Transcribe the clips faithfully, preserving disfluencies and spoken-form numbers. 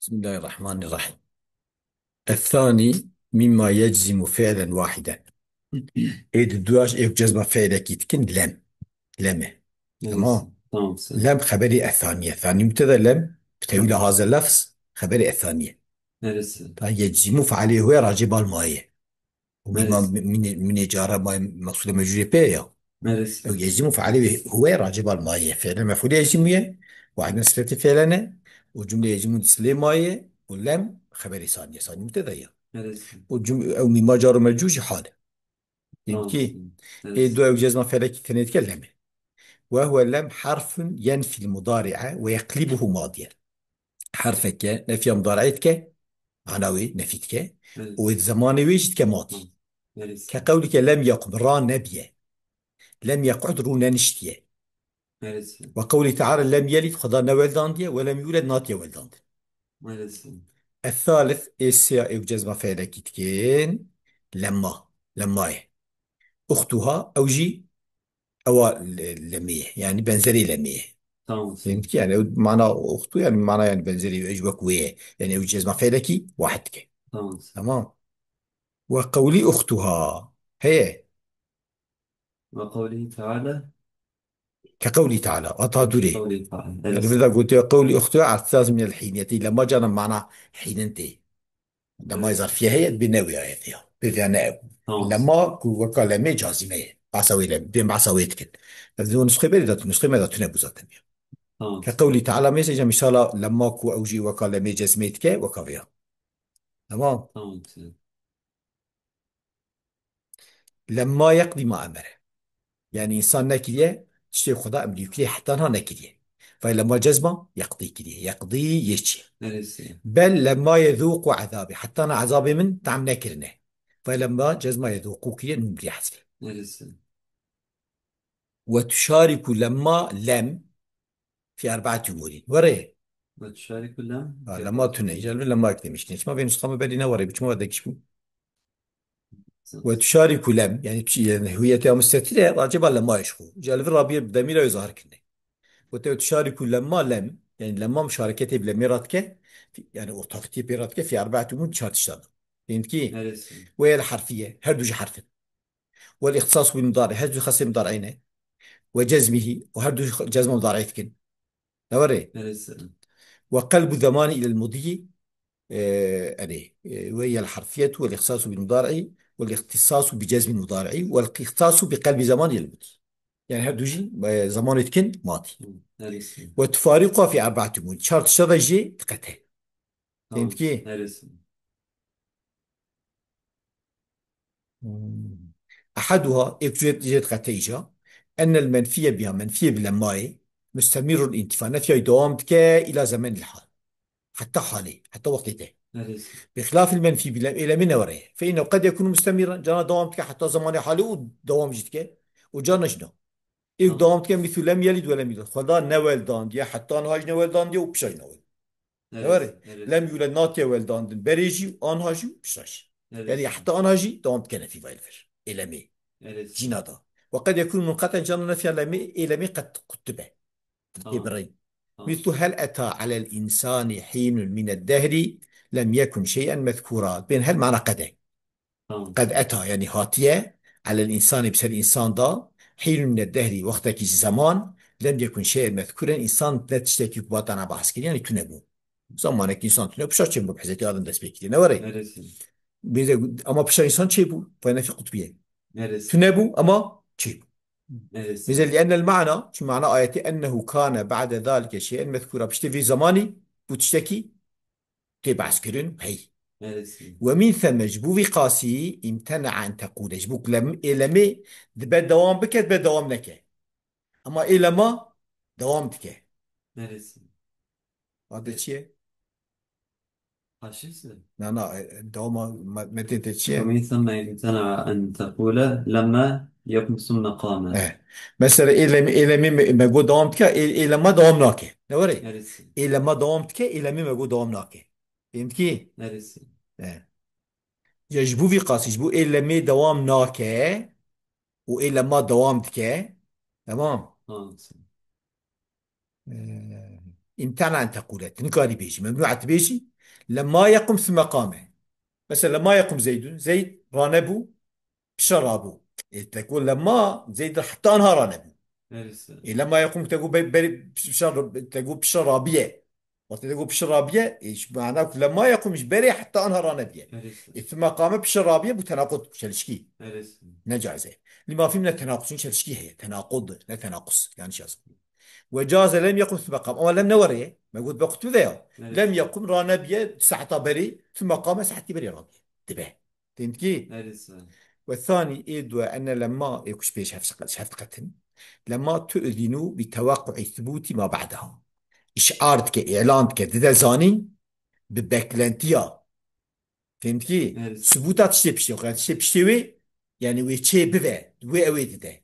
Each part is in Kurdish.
Bismillahirrahmanirrahim. Ethani mimma yeczimu fi'len wahiden. Ê di duaş ê cezma fi'lekî dikin lem. Lem e. Tamam. Tamam, sen. Lem xeberî ethaniye. Thani mübteda lem. Bi tewîla haza lefz xeberî ethaniye. Neresi? Ta yeczimu fealê huye racê bal maye. Û mîma Neresi? Mînê, mînê cara ma mefûlê mecûrê pê ya. Neresi? Ew yeczimu fealê huye racê bal maye. Fi'le mefûlê yeczimu ye. Wahiden sifetê fi'le ne. Û cumle yeczimu silê maye. Û lem xeberî saniye. Saniye mübteda ya. Neresi? Û cum-, ew mîma car û mecûr jî hal e. Tamam. Yemkî, sen. Ê Neresi? Du ew cezma felekî tenê dike lem e. Ve huve lem harfun yenfil mudari'e ve yeklibuhu madiyen. Herfeke nefiya mudareyê dike, mana wê nefî dike. Evet. Û wê di zemanê wê jî dike matî. Evet. Ke qewlike lem yequm, ra nebiye. Lem yequd, rû neniştiye. Evet. Ve qewlî teala lem yelid, Xweda neweldandiye, ve lem yuled, natiye weldandin. Evet. Ethalith, ê sêya ê cezma fe'lekî dikin, lemma. Lemma ye. Uxtuha, ew jî ewa le-, lemê ye. Yani benzerê lemê ye. Tamam. Fehmî ki yani ew mana uxtu yani mana yani benzerê ew ji wek wê ye. Yani ew cezma fe'lekî wahid dike. Tamam. Tamam. Ve qewlî uxtuha. Heye. Ve qewlî teala. Ke qewlî teala. Ata durê. Qewlî teala. Yani Evet. Burada gotiye qewlî uxtuha artizaz min el hiniyeti. Lema cana mana hînin tê. Lema zarfiye heye, bi ne wî ayetê ya. Bi vîya ne ew. Tamam. Lema ku weka lemê cazîme ye. Behsa wê lem, bên behsa wê dikin. Ez dî nusxê berî de tu, nusxê me de tune bû zaten ya. Tamam. Ke qewlî teala mêze cem inşallah lema ku ew jî weka lemê cezmê dike, weka vîya. Tamam. Tamam. Lemma yeqdî ma emere. Yani insan nekiriye, tiştê Xweda emrî kiriye, heta niha nekiriye. Vay lemma cezma yeqdî kiriye. Yeqdî yê çi? Neresi? Bel lemma yezûqu ezabî. Heta niha ezabê min tam nekirine. Vay lemma cezma yezûqu kiriye, nun biriye hezfê. Neresi? Ve tuşariku lemma lem fi erbaati umurin. Were. Ve tuşariku lem. Ha, lemma tune. Jel lemma ek demiştin. Çima ve nusxa me berî ne were. Çima ve dekiş bu? Ve tuşariku lem, yani, tu-, yani, hüyete ya müstetir e, acaba lemma eşku. Celvi Rabbi demira zahir kinde. Ve te tuşariku lemma lem, yani, lemma muşarekete bile merat ke, yani, ortaklığı perat ke, fi erbaat umun çartıştan. Dedim ki, Neresi? Ve el harfiye, her duji harfin. Ve el ihtisas bil mudari, her duji hasim mudari aynı. Ve cezmihi, o her duji cezma mudari etkin. Ne var e? Neresi? Ve kalbu zamani ilel mudiyi, e, yani, e, ve yel harfiyetu vel ihtisasu bil mudari'i vel ihtisasu bi cezmin mudari'i vel ihtisasu bi kalbi zaman ilel mudiyi. Yani her du jî, e, zaman etkin mati. Neresi? Ve tufariqu fi erbaati mun. Çar tişta da jî diqete. Tamam. Dedim ki, Neresi? Hmm. Ahaduha, êk jê, jê diqete îca. Ennel menfiye biha, menfiye bi lemmayê, mustemirun intifa, nefyayê dewam dike ila zemenil hal. Heta halê, heta wextê te. Neresi? Bi xilafil menfi bi lem, ê lemê ne were. Fe innehu qed yekunu mustemiran, cana dewam dike heta zemanê halê û dewam jî dike. Û cana jî ne. Êk Tamam. dewam dike mîsû lem yelid ve lem yulad. Xweda neweldandiye, heta niha jî neweldandiye û pişa jî neweldandiye. Evet, Ne were? Evet. Lem yule natiye weldandin. Berê jî, anha jî, pişta jî. Evet. Yani heta anha jî dewam dikene fî vayl vir. Ê lemê. Evet. Jîna da. Ve qed yekûn munqeten cana nefya lemê, ê lemê qed quttibe. Tamam. Tê birîn. Tamam. Mîslu hel eta alel insani hînun mined dehri lem yekun şey'en mezkûra. Bên hel mana qede. Tamam. Qed eta, yani hatiye, alel insanî, bi ser insan da, hînun mine dehrî, wextekî ji zeman, lem yekun şey'en mezkûren, insan ne tiştekî ku batana behs kiriye, yani tune bû. Zamanek insan tune, pişa çê bû, Hezretî Adem dest pê kiriye. Ne were? Neresi? Bir de, ama pişa insan çê bû, vay nefî qutbiye. Neresi? Tune bû, ama çê bû. Neresi? Bize li ennel mana, çünkü mana ayeti ennehu kane ba'de zalike şey'en mezkûra. Piştî vî zemanî, bû tiştekî tê behs kirin, hey. Evet. Ve min theme ji bo vî qasî imtene'a en tekûle. Ji bo ku lem-, ê lemê dibe dewam bike, dibe dewam neke. Ama ê lema dewam dike. Evet. Ade çi ye? Haşisi. Na, na, e, dewama me-, metê te çi ye? Ve min theme imtene'a en tekûle lemme yekum summe qame. Eh. Mesela ê lemê, ê lemê me, me got dewam dike, ê, ê lema dewam nake. Ne were? Evet. Ê lema dewam dike, ê lemê me got dewam nake. Fehmî ki? Neresi? He. Ya ji bo vî qasî, ji bo ê lemê dewam nake û ê lema dewam dike. Tamam. Ha, sen. Ee, imtena en tekûle. Tu nikarî bêjî. Memnû et bêjî. Lemma yequm thumme qame. Mesela, lemma yequm Zeydun. Zeyd ranebû, pişe rabû. Ê, te got lemma Zeyd heta anha ranebû. Neresi? Ê, lemma yequm te got be-, berî pişe, te got pişe rabiye. Wextê te got pişe rabiye, ê, ji mana ku lemma yequm ji berê heta anha ranebiye. Neresi? Ê, thumme qame pişe rabiye bû tenaqud, çelişkî. Neresi? Ne caiz e. Lima fî min tenaqus, çelişkî heye. Tenaqud, ne tenaqus. Yanlış yazdım. Ve caze lem yequm thumme qam. Ama lem ne were ye? Me got be qutbi de ya. Evet. Lem yequm ranebiye saeta berî, thumme qame saetî berî rabiye. Dibe. Têmkî? Evet. Ve thani ê due enne lemma ê kuş pêş heft, heft qetin. Lemma tu'zinu bi tewaqqu'i thubuti ma ba'daha. İşar dike, îlan dike, dide zanîn bi beklentiya. Fêmkî? Evet. Subûta tiştê piştê xwe. Tiştê piştê wê, yani wê çê bive, wê ew ê dide.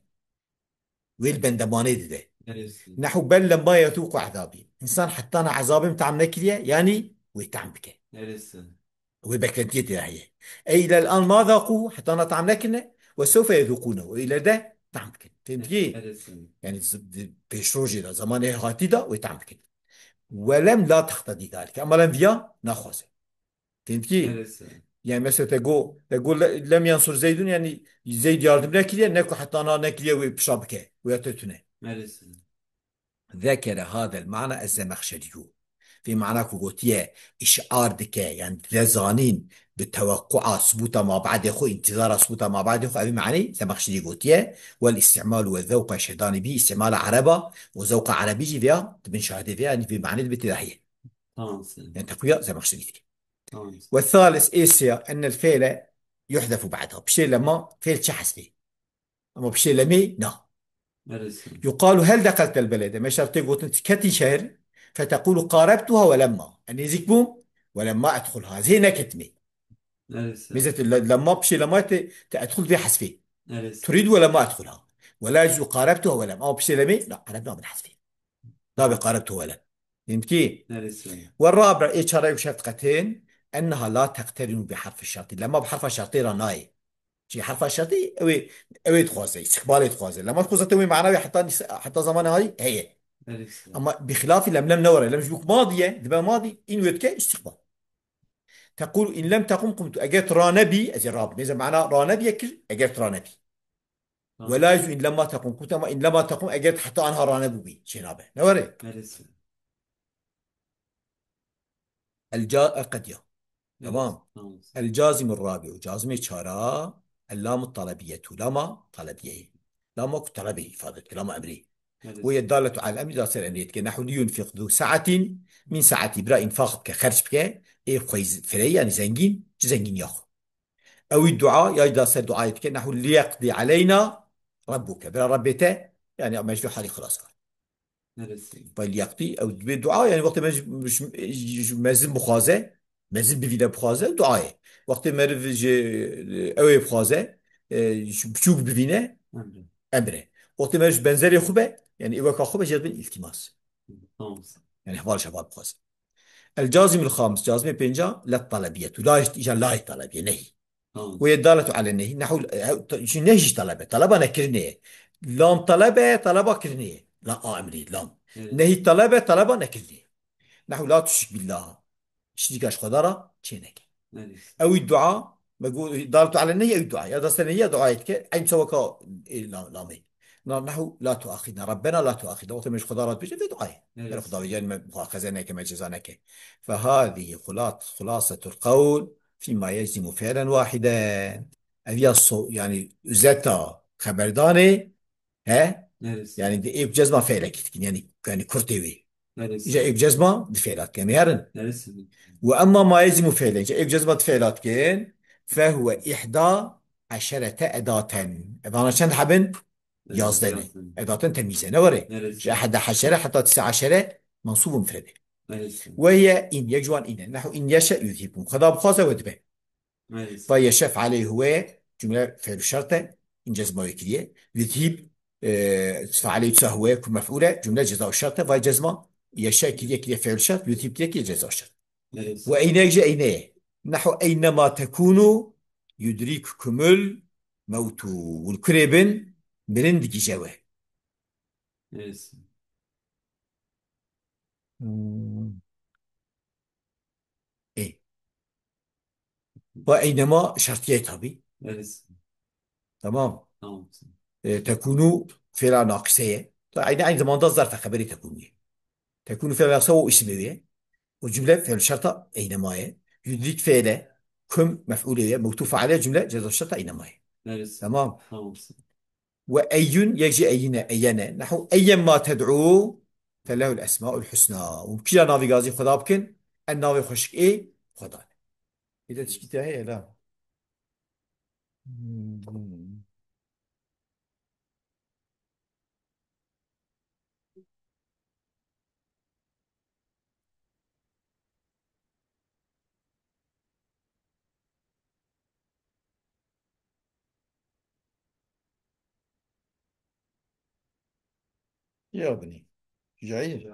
Wê li bendemanê dide. Neresi? Nehu bel lemma yetûqu ezabî. Însan heta na ezabê min tam nekiriye, yanî wê tam bike. Neresi? Wê beklentiyê tê de heye. Ey ilel an ma zaqû, heta na tam nekirine, ve sewfe yezûqûne, û îlerde tam bikin. Fêmkî? Neresi? Yani z-, di-, pêşrojê de, zamanê hatî de wê tam bikin. Ve lem la teqtedî zalike. Ama lem viya naxwaze. Fêmkî? Neresi? Yani mesela te go, te go le-, lem yansur Zeydun, yani Zeyd yardım nekiriye, ne ku heta na nekiriye wê pişa bike, wê ya te tune. Neresi? Zekere hadel mana ez-Zemexşeriyû. Vê mana ku gotiye, îşar dike, yani dide zanîn, bi tewekku'a subûta mabadê xwe, întîzara subûta mabadê xwe, evî manî Zemexşerî gotiye, wel îstîmalu we zewqa şedanî bî, îstîmala ereba û zewqa erebî jî vêya, di bin şahidê vêya, yani vê manî dibe tê de heye. Tamam, sen. Yani teqwiya Zemexşerî dike. Tamam. Ve thalis, ê sêya, ennel fêle yuhzefu ba'da. Piştê lema fêl çi hesbê? Ama piştê lemê na. Neresi? Yuqalu hel deqeltel belede. Meşa tê gotin tu ketî şehir. Fetequlu qarebtuha ve lemma. Ez nêzîk bûm ve lemma edxulha. Ez hê neketmê. Neresi? Mêze tu le-, lemma piştê lemma te, te edxul vê hesbê. Neresi? Turid ve lemma edxulha. Ve la yecû qarebtuha ve lemma. Ama piştê lemê, la, ereb nabin hesbê. Nabê qarebtuha ve lem. Fêmkî? Neresi? Ve rabi, ê çare û şeft qetin, enneha la teqterinu bi harfi şertî. Lemma bi harfa şertî ra nayê. Çi herfa şertî, ew ê, ew ê dixwaze, îstiqbalê dixwaze. Lema dixwaze te wê mana wê heta nîs-, heta zamanê hayî heye. Belê. Ama bi xilafî lem lem ne were. Lem ji bo ku madî ye, dibe madî, în wê dike îstiqbal. Teqûl în lem teqûm qumtu. Eger tu ranebî, ez ê rabim. Mêze mana ranebî ye kir, eger tu ranebî. Ha. Wela yecû în lema teqûm qumtu, ama în lema teqûm eger tu heta anha ranebûbî, çê nabe. Ne were? Belê. El ca-, e, qediya. Evet, tamam. Tamam. El cazimur rabi'u, cazimê çara, el lamu talebiyetu, lama talebiyeyê. Lama ku talebê îfade dike, lama emrê. Evet. Wê ye daletu al emrî, da ser emrê dike. Nehu li yunfiq zu sa'atin min sa'ati, bira înfaq bike, xerç bike, ê xwe z-, fireyî, yani zengîn, ji zengîniya xwe. Ew î dua, ya da ser duayê dike, nehu li yeqdî aleyna rabbuke. Bira Rabbê te, yani mecbûr halî xilas kar. Neresi? Vay li yeqdî, ew dibê dua, yani wextê me ji, ji, ji mezin bixwaze, mezin bivîne bixwaze, dua ye. Wextê meriv ji, ew ê bixwaze, e, ji biçûk bivîne, emre. Emre. Wextê meriv ji benzerê xwe be, yani ê weka xwe be, jê dibin îltîmas. Tamam. Yani heval ji heval bixwaze. El cazimul xamis, cazimê pênca, let talebiyetu. La, îja la talebî ye, nehî. Tamam. Wê daletu ale nehî. Nehu, e, ta-, çi nehî jî talebe. Taleba nekirinê ye. Lam talebe, taleba kirinê ye. La a emrî, lam. Evet. Nehî talebe, taleba nekirinê ye. Nehu la tuşrik billah. Şirîka ji Xweda ra çê neke. Evet. Ew î dua, me got, daletu ale nehî, ew î dua. Ya da ser nehî ya duayê dike. Eyn seweka, e, la-, lamê. Na, nehu la tuaxidna. Rabbena la tuaxidna. Wextê me ji Xweda re dibêje, vê duayê. Evet. Ber Xweda vê, yani me muaxeze neke, me ceza neke. Fe hâzî xulat-, xulasetul qewl fîma yeczimu fi'len wahiden. Ev ya so-, yani özeta xeberdanê, he? Evet. Yani di êk cezma fi'lekî dikin. Yani, yani kurtê wê. Evet. Îca êk cezma di fi'lat dikin. Em ê herin. Evet. Ve emma ma yeczimu fi'len. Îca êk cezma di fi'lat dikin. Fe huve ihda eşerete edaten. Evana çend hebin? Yazdeh ne. Edaten temîze. Ne were? Neresi? Ji ehde eşere heta tisa eşere mensûb û mufrede. Neresi? Ve hiye in, yek ji wan in e. Nehu in yeşe yuzhibkum. Xweda bixwaze we dibe. Neresi? Ve yeşe fealê huwe cumle fe'lu şert e. In cezma wê kiriye. Yuzhib, e, fealê tisa huwe ku mef'ul e. Cumle ceza şert e. Ve cezma yeşe kiriye, kiriye fe'lu şert. Yuzhib kiriye, kiriye ceza şert. Neresi? Ve eynek ji eyne ye. Nehu eynema tekunu yudrikkumul mewtu. Wil kurê bin, mirin digije we. Neresi? Hmm. Ve eynema şertiye tabî. Evet. Tamam. Tamam. E, tekunu fiila naqise ye. Da aynı, aynı zamanda zarf xeberê tekunu ye. Tekunu fiila naqise o isimê ye. O cümle fiil şerta eynema ye. Yudrik fiile kum mef'ulê ye. Mewtuf ale cümle ceza şerta eynema ye. Evet. Tamam. Tamam. Ve eyyun, yek jî eyyine, eyyene. Nehu eyyen ma ted'u felehul esmaul husna. Û kîja navî gazî Xweda bikin, en navê xweşik ê Xweda ne. Êde tişkî te heye la. Ya binî. Jayî.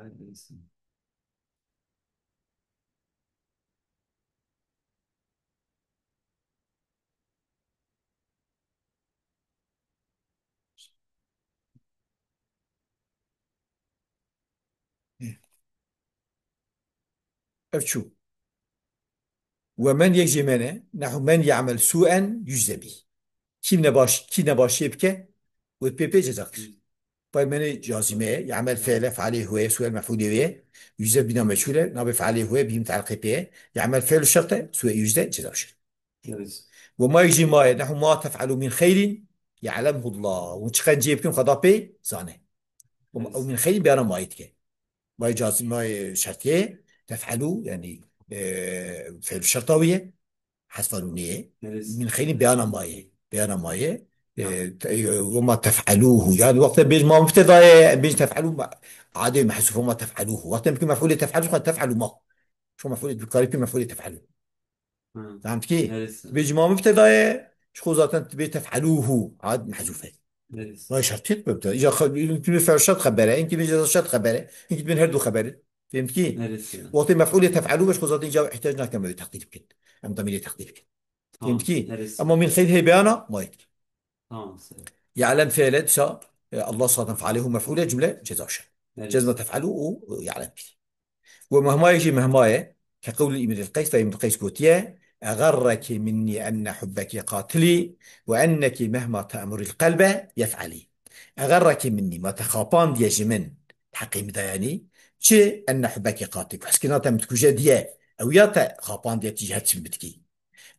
Ev çû. Ve men yek jê men e, nehu men ya'mel su'en yücze bih. Kî nebaş-, kî nebaşiyê bike, wê pê pê ceza kir. Pay menê cazîme ye, ya'mel fiile, fealê huye, su'el mef'ulê wê ye. Yücze bîna meçhûl e, nabê fealê huye, bî mutaleqê pê ye. Ya'mel fiil şert e, su'e yücze ceza şert. Evet. Ve ma yek jî ma ye, nehu ma tef'alu min xeyrin, ya'lemhullah. Hûn çi qenciyê bikin, Xweda pê zane. Ve ma-, Evet. Ew min xeyrin beyana mayê dike. Mayê cazî, mayê şertiye, tef'alu, yani, e, fiil şerta wî ye. Hesfa nûnê ye. Evet. Min xeyrin beyana mayê. Beyana mayê. E, Tamam. Te-, e, ve ma tef'aluhu. Yani wextê bêj ma mübteda ye, bêj tef'alu ma-, adê mehsûf ve ma tef'aluhu. Wextê bikin mef'ulê tef'alu, xwe tef'alu ma. Şu mef'ulê, tu karî bikin mef'ulê tef'alu. Hı. Tamam ki? Neresi? Bêj ma mübteda ye, şu zaten bê tef'aluhu. Ad mehzûf e. Neresi? Vay şertiyet mübteda. Ya xwe-, yumkin fiil şert xebere, yumkin ceza şert xebere, yumkin her du xebere. Fehmî ki? Neresi? Wextê mef'ulê tef'alu beş xwe zaten ca ihtiyac nakem ew teqdîr bikin. Em demîrê teqdîr bikin. Tamam. Fehmî ki? Neresi? Ama min xeyr hê beyana mayet. Tamam, sağ ol. Ya'lem fiile dişa, e, Allah zaten fealehu mef'ule cümle ceza şer. Evet. Cezme tef'alu û, e, ya'lem kir. Ve mehmayê jî mehma ye, ke qewlî Îmrîl Qeys ve Îmrîl Qeys gotiye, "Egerreki minnî enne hubbeki qatilî ve enneki mehma te'murîl qelbe yef'alî." Egerreki minnî, ma te xapandiye ji min, heqê min de yanî, çi enne hubbeki qatilî, ku heskirina te min dikuje diye, ew ya te xapandiye tu ji her çi min bidikî.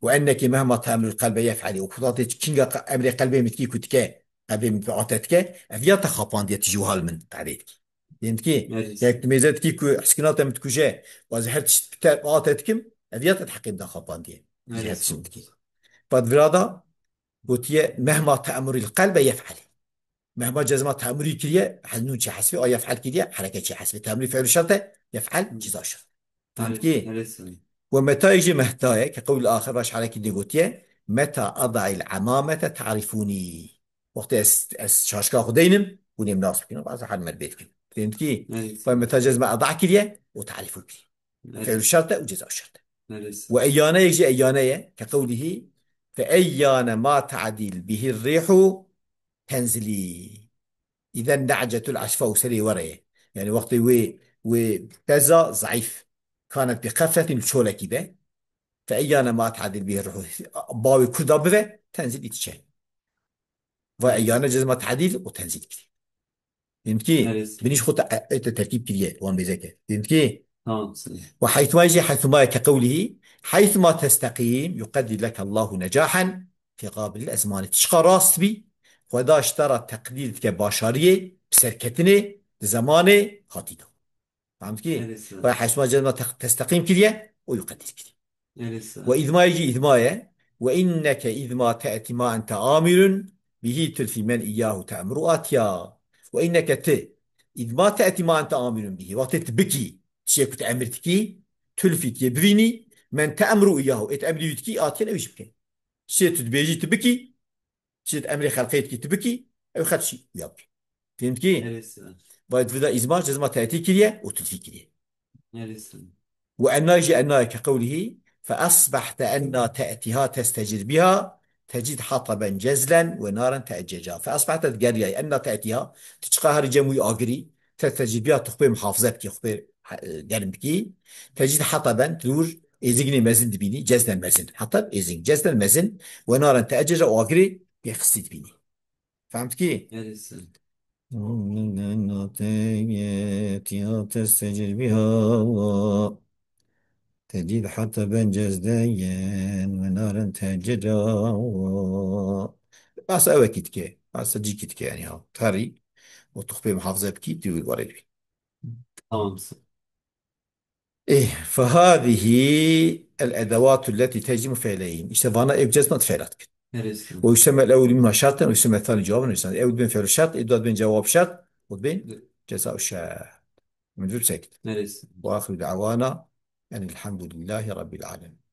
Ve enneki mehma te'murîl qelbe yef'alî, û ku te kinga qe-, emrê qelbê min dikî ku dike, qelbê min bi ate dike, ev ya te xapandiye tu ji wiha li min qelbê dikî. Fehmî ki? Evet. Yek tu mêze dikî ku heskirina te min dikuje, û ez her tişt bi te, bi ate dikim, ev ya te di heqê min de xapandiye. Ji her Evet. Tişt min dikî. Pad vira da gotiye, "Mehma te'murîl qelbe yef'alî." Mehma cezma te'murî kiriye, hel nûn çê hesbê, a yef'al kiriye, hereke çê hesbê. Te'murî fiil şert e, yef'al ceza şert. Fehmî ki? Evet, evet. Ve metayê jî mehta ye, ke qewlî axir baş herekî dê gotiye, "Meta ada'il emamete ta'rifûnî." Wextê ez, ez şaşka xwe deynim, hûn ê min nas bikin, ez hal me bê dikin. Fehmî ki? Evet. Pay meta cezme ada kiriye, û ta'rifû kiriye. Evet. Fiil şert e û ceza şert e. Evet. Ve eyyane yek jî eyyane ye, ke qewlihî, "Fe eyyane ma ta'dil bihir rîhu tenzilî." Îden ne'cetul asfa û serê were ye. Yani wextê wê, wê teza zayıf. Kanet bi kefretin, li çolekî be. Fe eyyane ma ta'dil bihir rîhu. Bawê kurda bive, tenzilî diçe. Va eyyane cezma ta'dil û tenzîl kirî. Fehmî ki? Evet. Binî ji xwe te-, e, te terkîb kiriye, wan bêzeke. Fehmî ki? Tamam, sağ ol. Ve heythuma jî heythuma ke qewlihî, heythuma testeqîm yuqeddir leke Allahu necahen fi qabilil ezmani. Tu çiqa rast bî, Xweda ji te re teqdîr dike başariyê, bi serketinê, di zemanê hatî de. Fehmî ki? Evet, sağ ol. Ve heythuma cezma te-, testeqîm kiriye, û yuqeddir kiriye. Ve îdmayê jî îdma ye. Ve inneke îdma te'ti ma ente amirun bihî tulfî men îyyahu te'muru atiya. Ve inneke ti, îdma te'ti ma ente amirun bihî. Wextê tu bikî, tiştê ku tu emir dikî, tulfî tu yê bivînî, men te'muru îyyahu, ê tu emrî wî dikî, atiyen ew jî bike. Tiştê tu dibêjî tu bikî, Çi emrê xelqê dikî tu bikî, ew xelq jî wiya bike. Fehmî ki? Vay divida îzma, cezma te'tî kiriye û tulfî kiriye. Ve enna jî enna ke qewlihî, "Fe asbahte enna te'tiha testecir biha, tecid hataben cezlen ve naren te'ecceca." Fe asbahte digeriyay, enna te'tiha, tu çiqa herî cem wî agirî, testecir biha, tu xwe muhafaza bikî, xwe, e, germ bikî. Tecid hataben, tu li wir Êzingînê mezin dibînî, ceznen mezin. Heta êzing, ceznen mezin, we narin te'ecceca û agirê pêxistî dibînî. Fehm dikî? Testecir biha. Tecîd heta ben cezden, we narin te'ecceca. Asa ewekî dike. Asa cîkî dike yani ha. Tarî. O tuxpê muhafaza bikî, tu wî warê dibî. Tamam. Eh, fehadihi el edewatu leti teczimu fi'leyn. İşte vana ev cezma fi'lat kin. Neresi? O yüsemel evvel minha şarten, o yüsemel thani cevabın yüsemel. Ev bin fi'l şart, ev dad bin cevap şart, o bin ceza şart. Müdür sekit. Neresi? Ve ahiru da'wana enilhamdülillahi rabbil alemin.